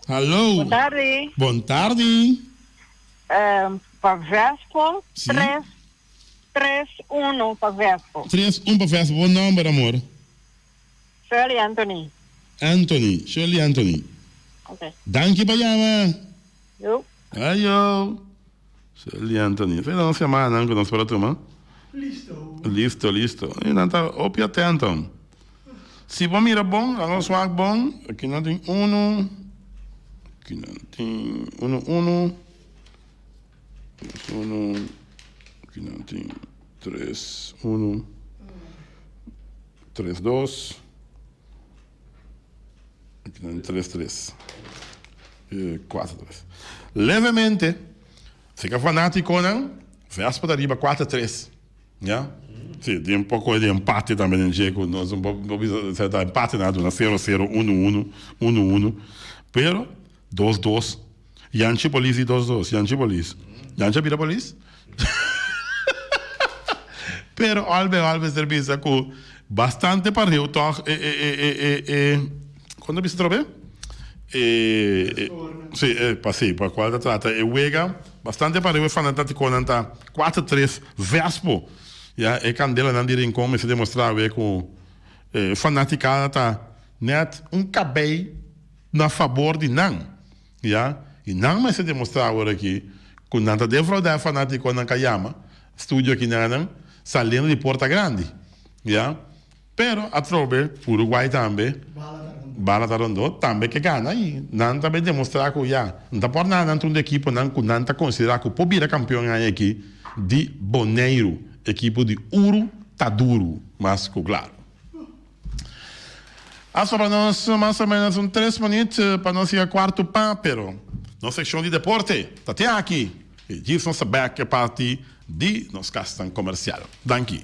Hallo. Bon tardi. Bon tardi. Pa Vespo, Sí. 3, 3, 1 pa Vespo. 3, 1 pa Vespo. Bo nomber, amor? Shirley Anthony. Anthony. Shirley Anthony. Ok. Danki pa yama. Yo. Ayo. Shirley Anthony. Esei ta nos yamadanan ku nos por a tuma. Listo. Listo, listo. I nan ta hopi atento. Si bo mira bon, nan lo swak bon. Aki nan tin unu. Aki nan tin unu unu. Dos unu. Aki nan tin tres unu. Tres dos. Aki nan tres tres. Cuatro tres. Levemente, si ka fanaticonan, Vespa ta riba cuatro tres. Ya? Si, tin un poco di empate tambe den dje cu nos no por bisa si ta empate nan a duna sero sero, uno uno, uno uno. Pero dos dos. Yanchi Polis di dos dos. Yanchi Polis. Yanchi a bira polis? Pero al bij al mester bisa cu bastante pareu toch e e e e e e con ta bisa atrobe? E e si e pa si pa cual ta trata e wega bastante pareu e fanataticonan ta cuatro tres Vespo ya e candelanan di Rincon mester demostra awe cu e fanaticada ta net un cabey na fabor di nan ya y nan mester demostra awor aki cu nan ta defrauda e fanaticonan ca yama studio aki nan saliendo di porta grandi ya pero atrobe Uruguay tambe bala ta rondo tambe ke gana y nan ta bay demostra cu ya no ta por nada nan ta un di ekiponan cu nan ta considera cu por bira campeon aña aki di Boneiru ekipo di Uru ta duru mas cu claro. A sobra nos mas o menos un tres minuut pa nos yega cuarto pa, pero nos seccion di deporte ta te aki y djis nos ta bek e parti di nos casnan comercial. Danki.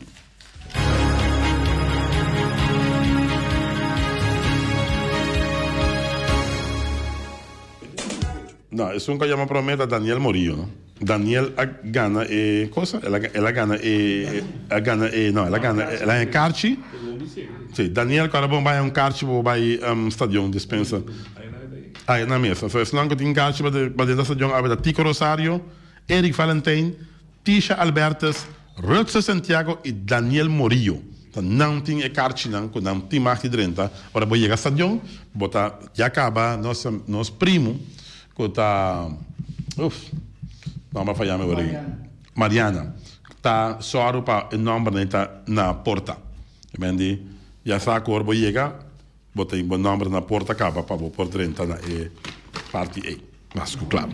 No, esun cu a yama prome ta Daniel Morillo, no? Daniel a gana e cosa, el a el a gana e a gana e no, el a gana el a haña karchi. Sí, Daniel cu ora bo bai un karchi bo bai stadion dispensa. Ai na mesa. So esnan cu tin karchi pa pa dentro stadion awe ta Tico Rosario, Eric Valentijn, Tisha Albertus, Rutser Santiago y Daniel Morillo. Ta nan tin e karchinan cu nan tin mag di drenta. Ora bo yega stadion bo ta ya caba nos nos primo cu ta uf nomber a faya mi awor aki Mariana ta sòru pa e nombernan ta na porta. Mendi ya sa cu ora bo yega bo tin bo nomber na porta caba pa bo por drenta na e parti ey. Mas cu claro.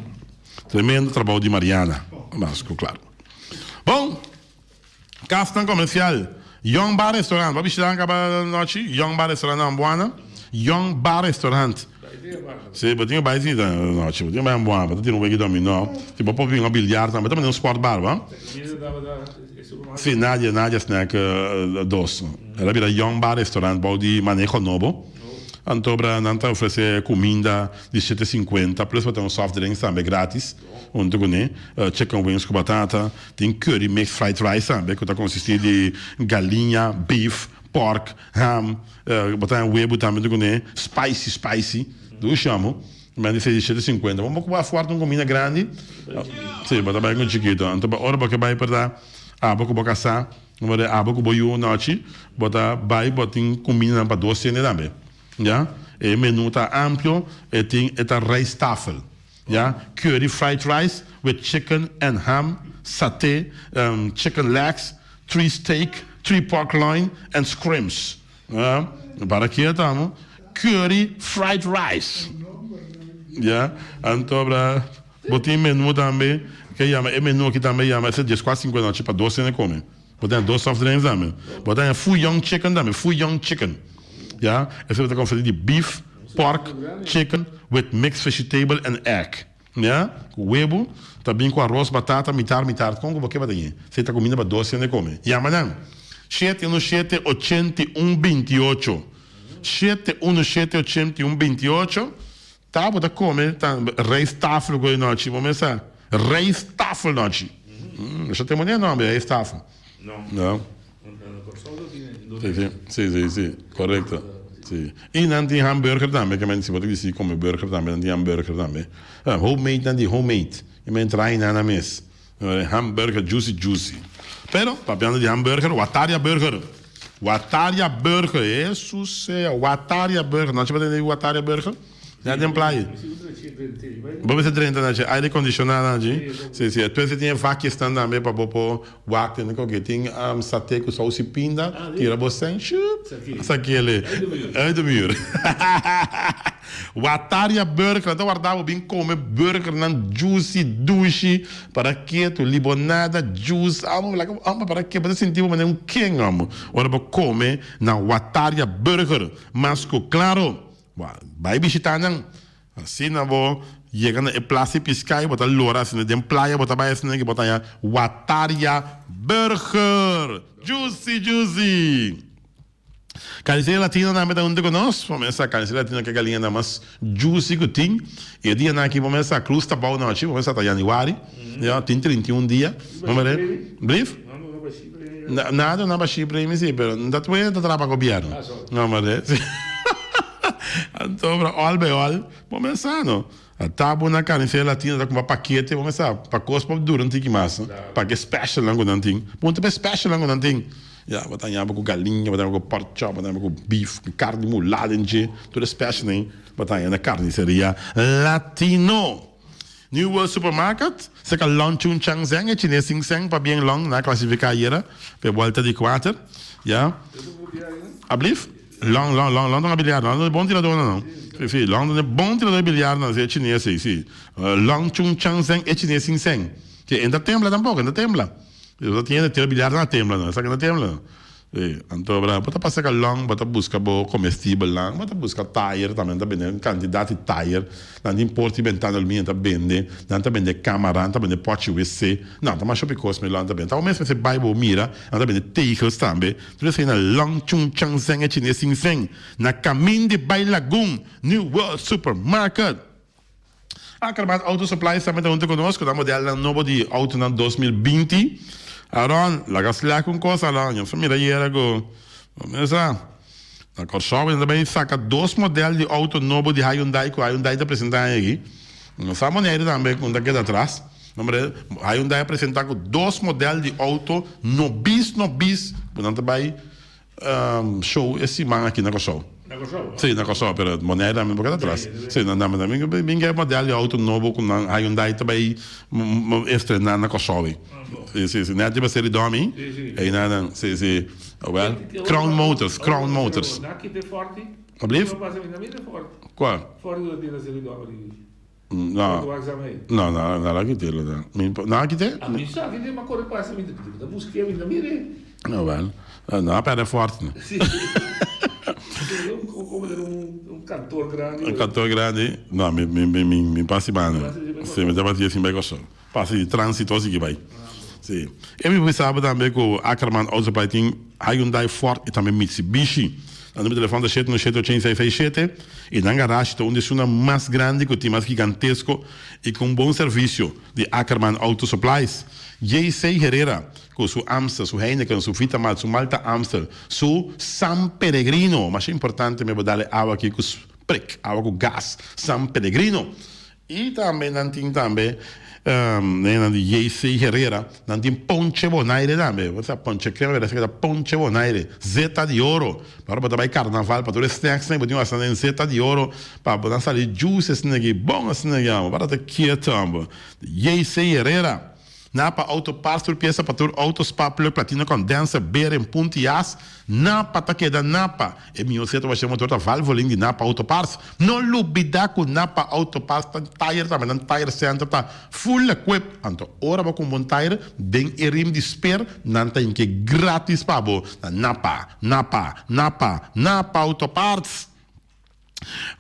Tremendo trabou di Mariana. Mas cu claro. Bon. Casnan comercial, Young Bar Restaurant, bo a bishita nan caba nochi? Young Bar Restaurant na Ambuana, Young Bar Restaurant. Si, bo tin cu bay si nochi, bo tin cu bay Ambuana, bo ta tira un weki dominó, si bo por bin un biljar tambe, ta manda un sport bar, bo. Si, Nadia, Nadia Snack dos. El a bira Young Bar Restaurant bou di maneho nobo. Anto bra nan ta ofrece cuminda di shete cincuenta, plus bo ta un soft drinks tambe gratis hunto cune, chicken wings cu batata. Tin curry mixed fried rice tambe cu ta consisti di galiña, beef, pork, ham, bo ta haña webu tambe hunto cune, spicy spicy, dushi amo. Men di seis di shete cincuenta. Bo por afuarta un comida grandi, si, bo ta bay cu chikito. Anto ora bo ke bay perda abo cu bo casa, abo cu bo yu nochi, bo ta bay bo tin cumindanan pa dos hende tambe, ya. E menu ta amplio, e tin e ta rijsttafel. Ya, curry fried rice with chicken and ham, sate, chicken legs, three steak, three pork loin and scrimps. Ya, para kia ta amo? Curry fried rice. Ya, anto bra. Bo tin menu tambe ke yama e menu aki tambe yama ese dieskuater sinkuenta nochi pa dos hende kome. Bo tin dos soft drinks tambe. Bo tin Fuyong chicken tambe, Fuyong chicken. Ya, ese bo ta konsistí di beef, pork, chicken with mixed vegetable and egg. Ya, ku webu, ta bin ku aros, batata, mitar mitar. Kon ku bo ke bo ta ñe? Esei ta kuminda pa dos hende kome. Yama nan, shete unu shete ochenta i un binti ocho. Shete unu shete ochenta i un binti ocho. Ta bo ta kome ta rijsttafel ku e nochi bo mesa rijsttafel nochi esha te mone nomber rijsttafel no si si si si si korekto si i nan tin hamburger tambe ke men si bo ta disidi kome burger tambe nan tin hamburger tambe homemade nan di homemade ke men traha nan nan mes Hamburger juicy juicy. Pero, papiando di hamburger, Wataria Burger. Wataria Burger, Hesus sea, Wataria Burger. Nochi bo tende di Wataria Burger? Ya den playa. Bo mester drenta na dje, aire condicionado na dje. Si, si. Despues e tin e vakjesnan tambe pa bo por wak tende koke. Tin saté ku saus i pinda, tira bo sèn, shup, sakele. Uit de muur. Wataria burger, nan ta warda bo bin come burgernan juicy, dushi, para ketu, libonada, juice, amo laga amo para ke bo ta sinti bo manera un king amo ora bo come na Wataria burger, mas cu claro bo a bay bishita nan, asina bo yega na e Plaza di Piscai bo ta lora asina den playa bo ta bay asina bo ta haya Wataria burger, juicy juicy. Carniceria Latino tambe ta hunto cu nos. Bo mester sa Carniceria Latino ke galiña nan mas juicy cu tin. Y e dianan aki bo mester sa cruz ta bou nochi, bo mester sa ta januari. Ya, tin 31 dia. Bo mester Brief? Nada no bashi premi si, pero no ta tur ta traha pa gobierno. No mester. Si. Anto bra all by all, bo mester sa no. A ta bo na Carniceria Latino ta cumpra pakete, bo mester sa pa cos por dura un tiki mas. Pa ke specialnan cu nan tin. Punta pa e specialnan cu nan tin. Ya, bo ta haña bo ku galiña, bo ta haña bo ku pork chop, bo ta haña bo ku beef, ku karni mulá den dje, tur e special nan bo ta haña na Carniceria Latino. New World Supermarket, serka Long Chun Chang Zeng, e chines sin seng pa bien long, nan a klasifiká ayera pa e buelta di kuater, ya. Ablief? Long, long, long, long ta hunga biliar, long ta e bon tiradornan no. Si, si, long ta e bon tirador di biliarnan, si e chines ei, si. Long Chun Chang Zeng, e chines sin seng. Si, e no ta tembla tampoco, e no ta tembla. Bo ta tin hende tira biliar nan a tembla nan, esaki no tembla nan. Sí, anto bo ta pasa kalon, bo ta buska bo komestibelnan, bo ta buska tayer tambe, nan ta bende un kantidat di tayer, nan tin porta i bentana aluminio nan ta bende, nan ta bende kamara, nan ta bende pòchi wc, nan ta masha hopi kos mi nan ta bende. Ta bo mes mester bai bo mira, nan ta bende tegels tambe, tur esei na Long Chun Chang Zeng e chines sin seng, na kamin di bai Lagun, New World Supermarket. Ackerman Auto Supplies tambe ta hunto cu nos cu nan modelnan nobo di autonan 2020. Aron, laga slack un cos Aron, yo sa mira ayera cu bo mesa na Corsou nan ta bay saca dos model di auto nobo di Hyundai cu Hyundai ta presenta aña aki. No sa Bonaire tambe cu ta keda atras. Nombre Hyundai a presenta cu dos model di auto nobis nobis cu nan ta bay Show e siman aki na Kòrsou. Na Kòrsou? Sí, na Kòrsou, pero Bonaire tambe por keda atras. Sí, nan tambe tambe bin ke model di auto nobo ku nan Hyundai ta bai estrená na Kòrsou ei. Sí, sí, sí. Nèt riba Seri Dòmi. Sí, sí. Ei nan nan, sí, sí. Wèl, Crown Motors, Crown Motors. Nan kita e Forti? Ablief? Kua? Forti lo tin na Seri Dòmi. No, no, no, no la kite lo ta. Mi no a kite? A mi sa kite, ma kore pasa mi ta buske mi ta mire. No wel, no a perde forte no. Si. Como era un kantor grandi. Un kantor grandi? No, mi mi mi mi mi pasi banda. Si, mi ta pasi sin bai Kòrsou. Pasi di transito si ki bai. Si. E mi bisa bo tambe ku Ackerman Auto Supply tin Hyundai, Ford i tambe Mitsubishi. Nan numero telefòn ta shete un shete ocho seis seis shete i nan garashi ta un di esunnan mas grandi ku tin mas gigantesko i ku un bon servisio di Ackerman Auto Supplies. JC Herrera ku su Amstel, su Heineken, su Vitamalt, su Malta Amstel, su San Pellegrino, masha importante mi bo dal e awa aki ku sprik, awa ku gas, San Pellegrino. I tambe nan tin tambe nan di JC Herrera, nan tin Ponche Bonaire tambe. Bo sa ponche crema pero esaki ta Ponche Bonaire, zeta di oro. Pa ora bo ta bai carnaval pa tur e snacks nan bo tin wasa den zeta di oro pa bo nan sali juice asina aki bon asina aki amo. Para ta kieto amo. JC Herrera. Napa Auto Parts tur piesa pa tur auto, spark plug, platino condenser, bearing, punt y as. Napa ta keda Napa. E mihó seta wash'é motor ta Valvoline di Napa Auto Parts. No lubidá ku Napa Auto Parts ta tire tambe, nan tire center ta full equip. Anto ora bo kumpra un tire, den e rim di spare nan ta hink'é gratis pa bo. Na Napa, Napa, Napa, Napa Auto Parts.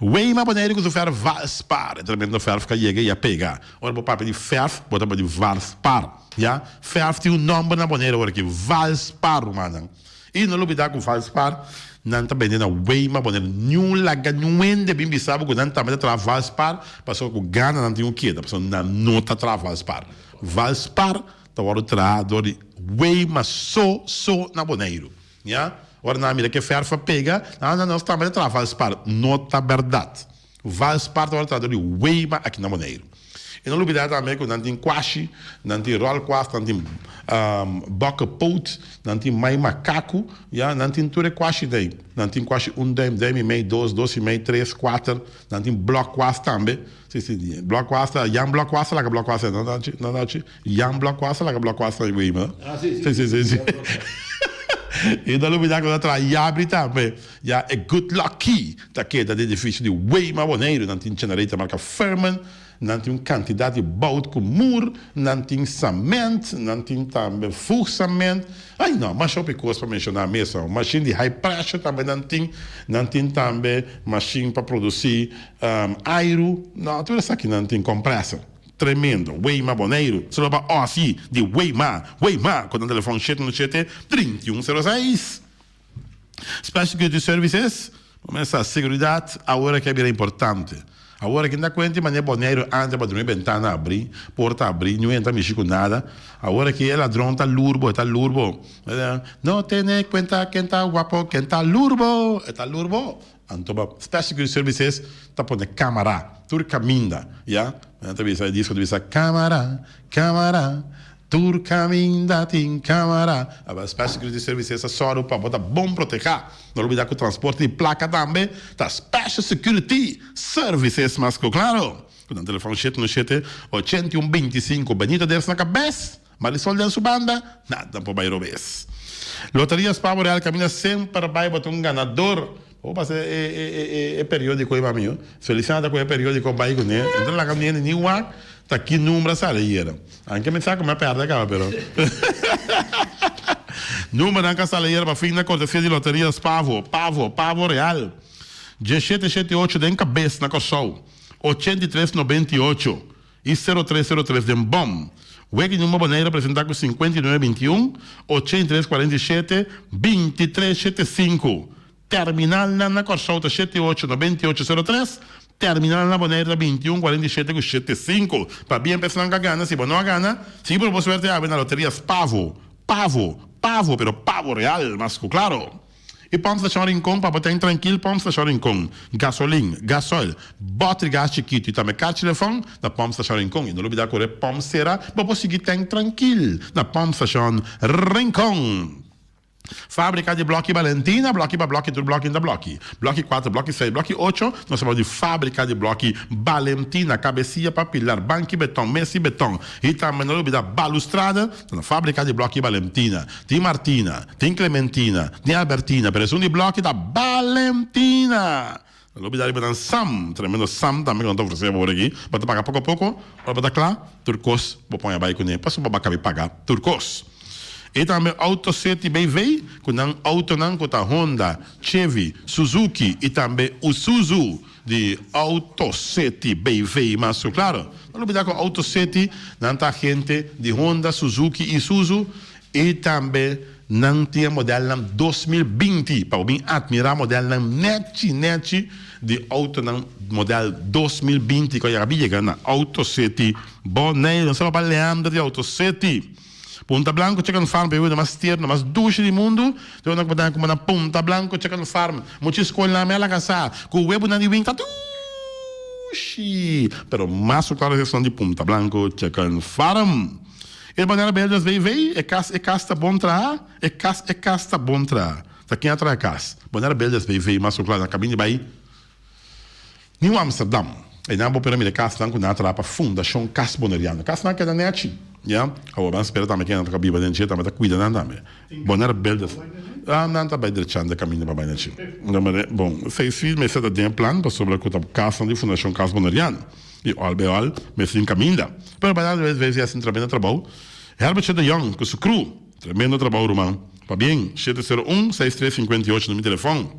Weima Boneiru ku su fèrf Valspar. E tremendo fèrf ku a yega i a pega. Ora bo papia di fèrf, bo ta papia di Valspar. Ya, fèrf tin un nòmber na Boneiru awor aki, Valspar, rumannan. I no lubidá ku Valspar nan ta bende na Weima Boneiru. Niun laga niun hende bin bisa bo ku nan tambe ta traha Valspar, pasobra ku gana nan tin ku keda, pasobra nan no ta traha Valspar. Valspar ta wòrdu traha dor di Weima so so na Boneiru. Ya, ora nan a mira ke fèrf a pega, nan a nan nos tambe ta traha valspar. No ta bèrdat. Valspar ta wòrdu traha dor di Weima aki na Boneiru. I no lubidá tambe ku nan tin kwashi, nan tin ròlkwast, nan tin bòkepoot, nan tin mai makaku, ya, nan tin tur e kwashi dei. Nan tin kwashi un dùim, dùim i mei, dos, dos i mei, tres, kuater, nan tin blòkkwast tambe. Si, si, blòkkwast ta, Jan Blòkkwast ta laga blòkkwast ei, no, Nachi? No, Nachi? Jan Blòkkwast ta laga blòkkwast na Weima. Ah, si, si. Si, si, si. I no lubidá ku nan traha yabri tambe. Ya e Good Luck Key ta keda den edifisio di Weima Boneiru. Nan tin generator marka Firman, nan tin un kantidat di bout ku mur, nan tin sament, nan tin tambe voegcement. Ai no, masha hopi kos pa menshoná mes. Mashin di high pressure tambe nan tin. Nan tin tambe mashin pa produsí airu. No, tur esaki nan tin compressor. Tremendo. Weima Boneiru. Solo pa Ozzy di Weima. Weima! Ku nan telefòn 717 3106. Special Security Services, Bo mester sa, seguridat awor aki a bira importante. Awor aki no ta kuenta di manera Boneiru antes pa drumi bentana abri, porta abri, niun hende ta mishi ku nada. Awor aki e ladron ta lur bo, e ta lur bo. No tene kuenta ken ta wapo, ken ta lur bo, e ta lur bo. Anto pa Special Security Services ta pone camara tur caminda, ya. Nan ta bisa, e disco ta bisa, Camara, camara, tur caminda tin camara. Aba Special Security Services ta sòru pa bo ta bon protegá. No lubida ku transporte di plaka tambe ta Special Security Services mas ku klaro. Ku nan telefòn 717 81 25. Benito Des na kabes. Marisol den su banda, nada por bai robes. Loteria Spa Boreal caminda semper bai bo ta un ganador. Bo pasa e e periodico ei pa mi. Feliciano ta cu e periodico bai cu ne. Entra laga mi hende ni wak ta ki number a sali ayera. Anke mi sa cu mi a perde caba pero. Numbernan cu a sali ayera pa fin na cortesia di Loteria Spavo, Pavo, Pavo Real. Diesshete shete ocho den cabes na Corsou. 83 98. I sero tres sero tres den bom. Weki number Bonaire a presenta ku 59 21, 83 47, 23 shete sinku. Terminalnan na Kòrsou ta shete ocho 98 sero tres, terminalnan na Bonaire ta 21 47 ku shete sinku. Pabia esnan ku a gana, si bo no a gana, sigui por bo suerte awe na Loteria Spavo, Pavo, Pavo, pero Pavo Real mas ku klaro. E Pump Station Rincon pa bo ten trankil Pump Station Rincon, gasolin, gasoil, bòter gas chikitu i tambe kar telefòn na Pump Station Rincon. I no lubidá ku ora e pump sera bo por sigui ten trankil na Pump Station Rincon. Fábrika di blòki Balentina, blòki pa blòki tur blòki ta blòki. Blòki kuater, blòki seis, blòki ocho, nos ta papia di Fábrika di blòki Balentina, kabesia pa pilar, banki beton, mesa di beton i tambe no lubidá balustrada ta na Fábrika di blòki Balentina. Tin Martina, tin Clementina, tin Albertina, pero esun di blòki ta Balentina! No lo bida riba nan Sam, tremendo Sam tambe ku nan ta ofresé awor aki. Bo ta paga poko poko, ora bo ta kla, tur kos bo pon a bai kuné pasobra bo a kabi paga tur kos. I tambe Auto City BV ku nan outonan ku ta Honda, Chevy, Suzuki i tambe Usuzu di Auto City BV mas ku klaro. No lo bida ku Auto City nan ta agente di Honda, Suzuki, Isuzu I tambe nan tin e modelnan 2020 pa bo bin admira modelnan nechi nechi di autonan model 2020 cu a yega bin yega na Auto City Boneiru. Nos ta papá Leander di Auto City. Punta Blanco Chicken Farm pa e wina mas tierno mas dushi di mundu. Te unda cu bo ta kuma na Punta Blanco Chicken Farm. Mucha escolnan mi a laga sa cu webonan di win ta dushi. Pero mas cu claro esun di Punta Blanco Chicken Farm. E manera Beldas BV, e kas e kas ta bon traha, e kas e kas ta bon traha. Ta ken a traha e kas? Manera Beldas BV mas ku kla na kaminda di bai Nieuw Amsterdam. Einan bo por a mira e kasnan ku nan a traha pa Fundashon Kas Boneriano. Kasnan a keda nèchi. Ya. Awor ban spera tambe ken nan ta biba den dje tambe ta cuida nan tambe. Bonaire Builders. Ah, nan ta bai drechando e caminda pa bai na dje. Bon, esei si mester ta den e plan pasobra cu ta casnan di Fundacion Cas Boneriano. I al bij al mester tin caminda. Pero bai nan ves ya sin tremendo trabou. Herbertje de Jong cu su crew. Tremendo trabou ruman. Pabien. 701 6358 na mi telefon.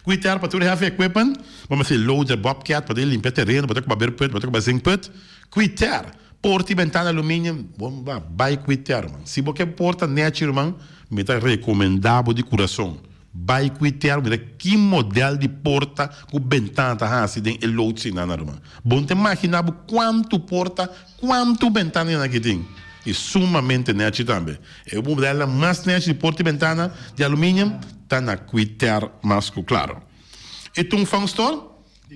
Cuiter pa tur heavy equipment. Bo mester loader, bobcat pa den limpia tereno, bo ta cuba beerput, bo ta cuba zinkput. Cuiter. Porta y bentana aluminium. Bo bai cuiter ruman. Si bo ke porta nechi ruman, mi ta recomenda bo di curason. Bai cu e termo mira ki model di porta cu bentana ta haci den e loods ei nan ruman. Bo no ta imagina bo cuanto porta, cuanto bentana nan aki tin. Y sumamente nechi tambe. E modelnan mas nechi di porta y bentana di aluminium ta na Quiter mas cu claro. E Tung Fong Store?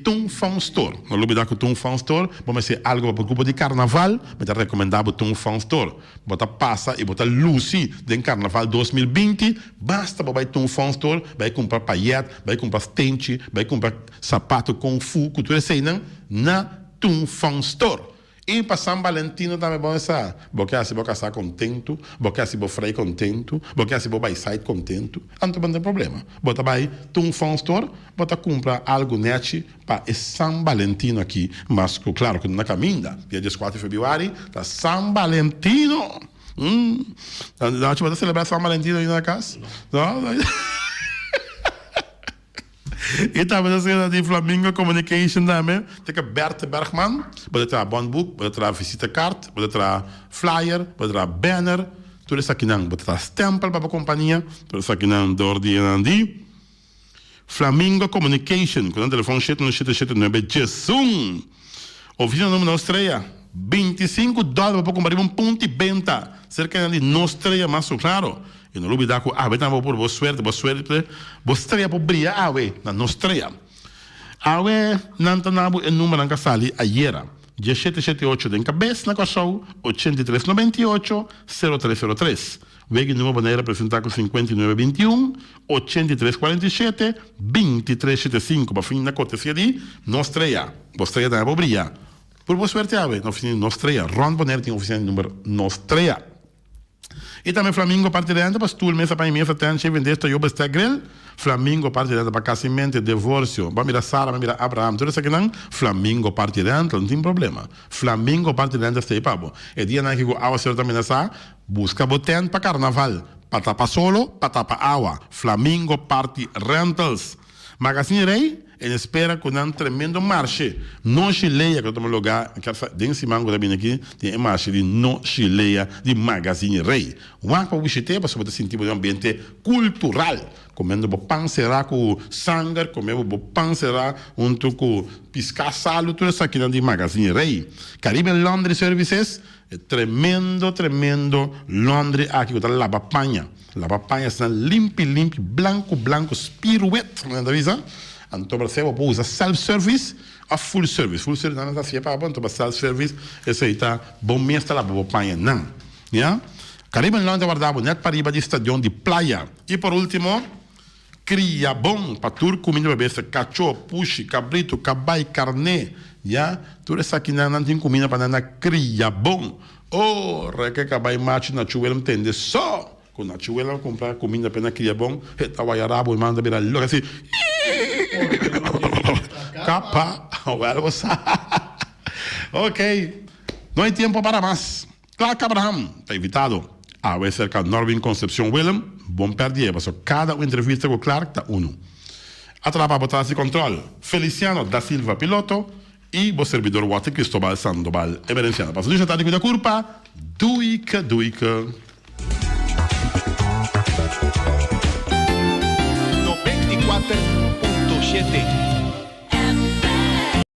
Tung Fong Store. No lubida cu Tung Fong Store bo mester algo pa bo grupo di carnaval, mi ta recomenda bo Tung Fong Store. Bo ta pasa y bo ta luci den carnaval 2020, basta bo bay Tung Fong Store bay cumpra payet, bay cumpra stenchi, bay cumpra sapato kung fu cu tur eseynan na Tung Fong Store. I pa San Valentino tambe bo sa, bo ke hasi bo kasá kontentu, bo ke hasi bo frei kontentu, bo ke hasi bo baisait kontentu, anto bo no tin problema. Bo ta bai Tung Fong Store, bo ta kumpra algu nèchi pa e San Valentino aki, mas ku klaro ku no na kaminda. Dia dieskuater di febrüari ta San Valentino! Bo ta selebrá San Valentino ayi na kas? No? E tabata sera di Flamingo Communication tambe. Te ke Bert Bergman, bo ta traha bondboek, bo ta traha visitekaart, bo ta traha flyer, bo ta traha banner, tur esakinan. Bo ta traha stempel pa bo kompania, tur esakinan dor di enan di Flamingo Communication ku nan telefon 7177 911. Ofisina number nos trea, 25 dòler bo por kumpra riba un punti benta serka enan di nos trea mas ku klaro. I no lubidá ku awe tambe bo por bo suerte, bo suerte, bo strea por bria awe na nos strea. Awe nan ta na bo e numbernan ku a sali ayera, diesshete shete ocho den kabes na Kòrsou, 83 98, 03 03. Wega e number Bonaire a presentá ku 59 21, 83 47, 23 shete sinku pa fin na kortesia di nos strea. Bo strea tambe por bria. Por bo suerte awe na ofisina di nos strea. Rònt Bonaire tin ofisina di number nos strea. I tambe Flamingo parti renta pa stoel, mesa, paña mesa, tent, shaving desk, toyo, bestek, grill. Flamingo parti renta pa casimento, divorcio. Bo a mira Sara, bo a mira Abraham, tur esakinan, Flamingo parti renta, no tin problema. Flamingo parti renta stay pa bo. E dianan aki cu awacero ta menasa, busca bo tent pa carnaval, pa tapa solo, pa tapa awa. Flamingo parti rentals. Magazine Rey en espera cu nan tremendo marshe No Shilea cu ta tuma lugar den siman cu ta bini aki tin e marshe di No Shilea di Magazine Rey. Wak pa bishit'e pasobra bo ta sinti bo den un ambiente cultural comiendo bo pan sera cu sanger, comiendo bo pan sera hunto cu pisca salu tur esakinan di Magazine Rey. Caribbean Laundry Services e tremendo tremendo laundry aki cu ta laba paña. Laba paña asina limpi limpi, blanco blanco, spier wit, nan ta bisa. Anto pa esei bo por usa self service of full service. Full service nan ta hacié pa bo, anto pa self service esei ta bo mes ta laba bo pañanan. Ya. Caribbean Lounge ta warda bo net pariba di stadion di Playa. Y por ultimo, cria bon pa tur cuminda pa besta, cacho, pushi, cabrito, cabay, carné, ya. Tur esakinan nan tin cuminda pa nan na cria bon. Oh, reke kabay machi na chuwel mtende so ku na chuwel a kumpra kuminda pe na kria bon he ta waya rabo i manda bira loke asi kapa wel bo sa ok no hay tiempo para mas Clark Abraham ta invitado awe serka Norwin Concepcion Willem bon perdie paso kada un entrevista ku Clark ta unu atrapa bo tras di control Feliciano da Silva piloto I bo serbidor Walter Cristobal Sandoval Emerenciano. Pasa dushi tardi cuida curpa. Duike duike. 94.7.